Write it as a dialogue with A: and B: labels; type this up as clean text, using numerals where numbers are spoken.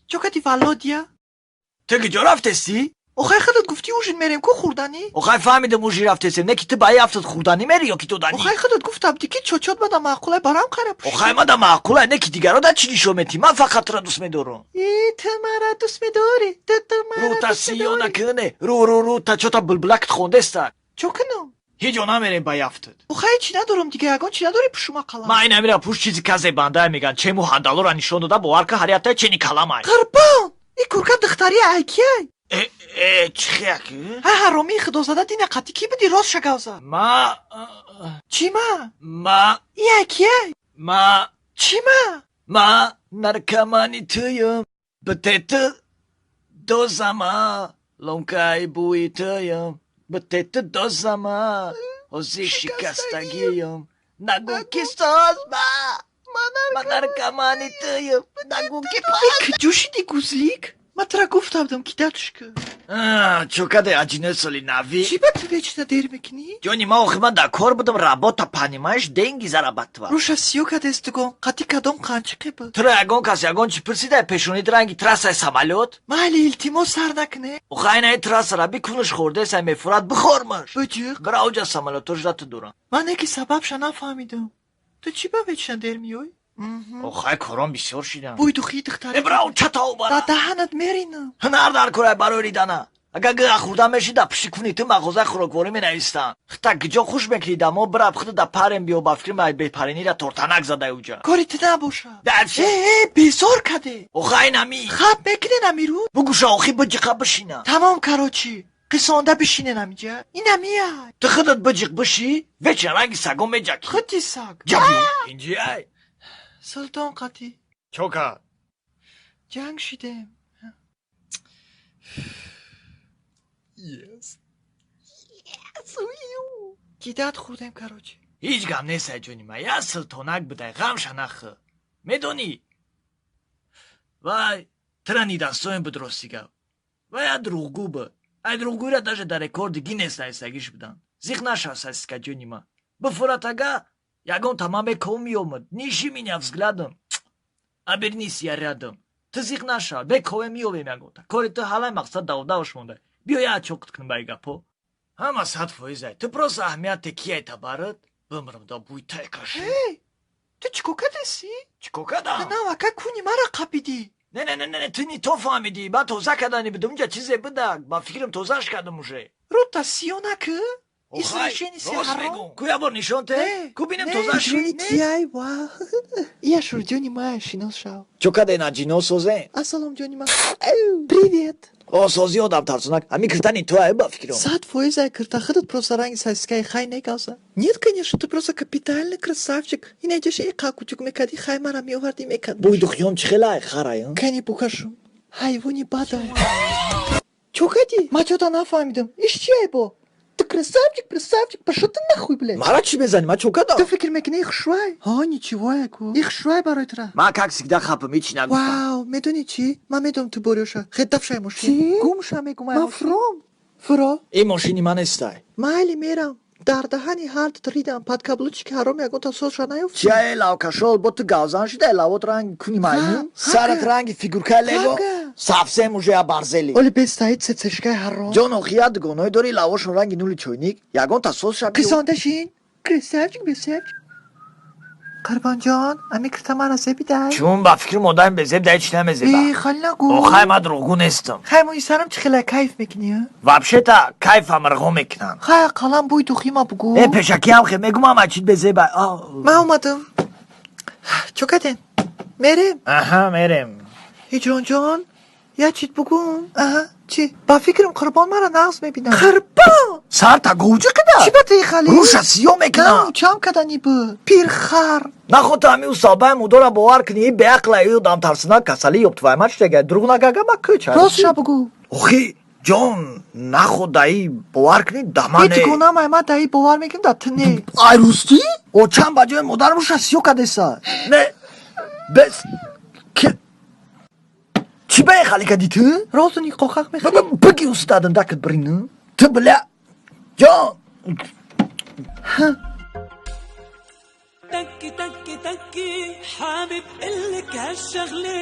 A: Чо кади, Володя?
B: Ту куҷо рафтестӣ?
A: Охай, худат гуфтӣ, ужин мерем ку, хӯрданӣ.
B: Охай, фаҳмидам, ужин рафтестем, не ки ту ба яфтат хӯрданӣ мери ё ки доданӣ?
A: Охай, худат гуфтабдӣ, ки чочот мада маъқулай, барам қайра пӯши.
B: Охай, мада маъқулай, не ки дигаро да чӣ нишон метӣ? Ман фақат тура дӯст медорам.
A: И ту мара дӯст медорӣ, ту мара
B: Рута
A: дӯст
B: сиё
A: медорӣ.
B: Накуне, ру ру ру та чота булбулакт хондеста.
A: Чо кунам?
B: Ҳеҷ ҷо намерем ба яфтат.
A: Охай, чӣ надорам дига, ягон чӣ надорӣ, пӯшума қалам.
B: Ман ин амира пӯш, чизи казе бандае меган, чему ҳандалора нишон дода, бовар ка, ҳар яктае чени каламай.
A: Қурбон, и курка духтари айкияй?
B: Э, э, чӣ хияк?
A: Ҳа, ҳаромии худозада, дина қатӣ кӣ будӣ, рост шагавза.
B: Ма
A: Чӣ ма?
B: Ма
A: И айкияй?
B: Ма
A: Чӣ ма?
B: Ма наркомани туюм, битету дозама, ломкаи бӯи туюм, битету дозама, ҳозир шикастагиюм, нагӯ ки созма, ма наркомани туюм, нагӯ ки.
A: И куҷо шиди, гузлик? Ман тура гуфтабдам, ки датушка.
B: Чо каде, аҷинои соли навӣ?
A: Чӣ ба ту вечно дер мекунӣ?
B: Ҷони ма, охи ман дар кор будам, работа, понимаешь, деньги зарабатывать.
A: Руша сиё кадестугон, қатӣ кадом қанчиқе буд?
B: Тура ягон кас ягон чӣ пурсида, пешонид ранги трассаи самолёт.
A: Майли, илтимос, сар накуне.
B: Охай, инаи трассара бикунуш, хӯрдесай, мефурад, бихормаш.
A: Буҷиқ.
B: Бира, оҷа самолёто жда ту дорам.
A: Ман неки сабабша нафаҳмидам, ту чӣ ба вечно дер меёй?
B: Охай, корон бисёр шидам.
A: Бӯи духии духтари.
B: Э, бира, чатау бара.
A: Дар даҳанат меринам.
B: Ҳунар дар корай барои ридана. Агар гыра хӯрда мешида, пишти куни ту мағозаи хӯрокворӣ менавистанд. Хита гиҷо хуш мекунӣ дамо, бира, худа да парем биё, ба фикри май бепаринира тортанак задай уҷа.
A: Кори ту набошад.
B: Дальше.
A: Э, э, безор каде.
B: Охай, нами.
A: Хаб мекунен амирӯ.
B: Бугуша, охи, биҷиқа бишина.
A: Тамом, короче, қисонда бишинен амиҷа, инамия.
B: Ту худат биҷиқ биши, вечно ранги сагон меҷаки.
A: Худи саг.
B: Ҷабиё инҷиай.
A: Султон қатӣ.
B: Чо кард?
A: Ҷанг шидем. Yes. Кидат хӯрдем, короче.
B: Ҳеҷ гап нестай, ҷони ман, як силтонак бидай, ғамша нахӯ, медонӣ, вай тира нидастоем буд, рости гап, вай як дурӯғгӯ буд, ай дурӯғгӯира даже дар рекорди Гиннес навистагиш буданд. Зиқ нашав, сосиска, ҷони ман, бифурат, ага ягон тама меков меомад, ниши меня взглядом, обернись, я рядом, ту зиқ нашав, бекове меёвем ягонта кори ту ҳалай, мақсад давдавш монда, биё, як чоқит кунем ба гапо, ҳама 100%-ай, ту просто аҳамияте кияй табарат, бимрам да буйтай каши.
A: Эй, ту чӣ кор кардеси?
B: Чӣ кор кардам?
A: Нав ака, куни мара қапидӣ.
B: Не, не, не, не, ту не то фаҳмидӣ, ман тоза кардани будам, унҷа чизе буда, ба фикрам, тозаш кардам уже.
A: Рута сиё накӣ. Извращенец.
B: Рост
A: ҳаром.
B: мегӯм, ку як бор нишон те.
A: Не,
B: Ку бинем,
A: не,
B: тоза шуд.
A: ҷони кияй, ва ия шурҷони мая, шинос шав.
B: Чо каде, наҷино созен?
A: Ассалом, ҷони ман, привет.
B: О, сози, одам тарсонак, ҳамин киртани ту ай, ба фикрам.
A: 100% ай кирта худат, просто ранги сосискаи хай негавза. Нет, конечно, ты просто капитальный красавчик. И найдешь и қакучук мекади, хай мара меоварди, мекад.
B: Бӯи духиём чӣ хелай, харай?
A: Кани букашум, ҳайвони бадай. Чо кади? Ма чота нафаҳмидам, иш чиай бо? Ты красавчик, красавчик, пошел ты нахуй, блядь.
B: Мара чӣ мезанӣ, ман чо кардам?
A: Ту фикр мекунӣ, хушрӯй? Ҳо, ничего, яку и хушрӯй барои тура.
B: Ман, как всегда, хапам, ҳеҷ нагуфтам.
A: Вау, медонӣ чӣ? Ман медонам, ту борёша хетафшай мошин.
C: Чӣ?
A: Гумша, мегум.
C: Ман фуром,
A: Фуро.
B: Ин мошини ман нестай.
A: Майли, мерам. Дар даҳани ҳардут ридам, подкаблучики ҳаром, ягонта созша наёфт.
B: Чия, лавкашол, бо ту гавзан шидай, лавот ранги куни маймун,
A: Ха,
B: сарат
A: ха.
B: ранги фигуркаи лего.
A: Ха.
B: Совсем уже оборзели.
A: Оли бестаи цецешкаи ҳаром.
B: Ҷон, охи, як дугоное дори, лавошон ранги нули чойник, ягонта соз ша биё.
A: Қисонда шин, красавчик, красавчик. Қурбонҷон, ами кирта мара зебидай.
B: Чун ба фикри модами безеб дай чӣ намезеба.
A: Э, хали нагӯ.
B: Охай, ман дурӯғгӯ нестам.
A: Хай, мӯи сарам чӣ хела, кайф мекунӣ, а?
B: Вообще-то кайфам рғо мекунам.
A: Хай, қалам, бӯи духима бугӯ.
B: Э, пешакиам хе мегум, ама чит безеба.
A: Ман омадам, чо кардем, мерем?
B: Аҳа, мерем.
A: Ҳиҷронҷон, як чиз бугӯм. Аҳа, чӣ? Ба фикрам, Қурбон мара нағз мебинам, Қурбон.
B: Сарта говҷи қида.
A: Чӣ ба ти хали?
B: Руша сиё мекунам.
A: Чам кадани буд, пирхар.
B: Нахо ту ҳами усалбаи мудора бовар кунӣ, беақла ю дам тарсина, касали ёб твоя мать штега, дурӯғ нагага, ма кӯча.
A: Ростша бугӯ.
B: Охи, ҷон, нахо даи бовар кунӣ, дамане.
A: Ҳеҷ ма даи бовар мекунам, да ту не.
B: Ай, рустӣ, очам ба ҷои модарам руша сиё кадеса, не бес ки чӣ ба хали кади ту?
A: Розу никоҳақ мехӯрӣ.
B: Биги, устадам дакат брину ту, бля, ҷон.
D: تكي تكي تكي، حابب قلك هالشغلة.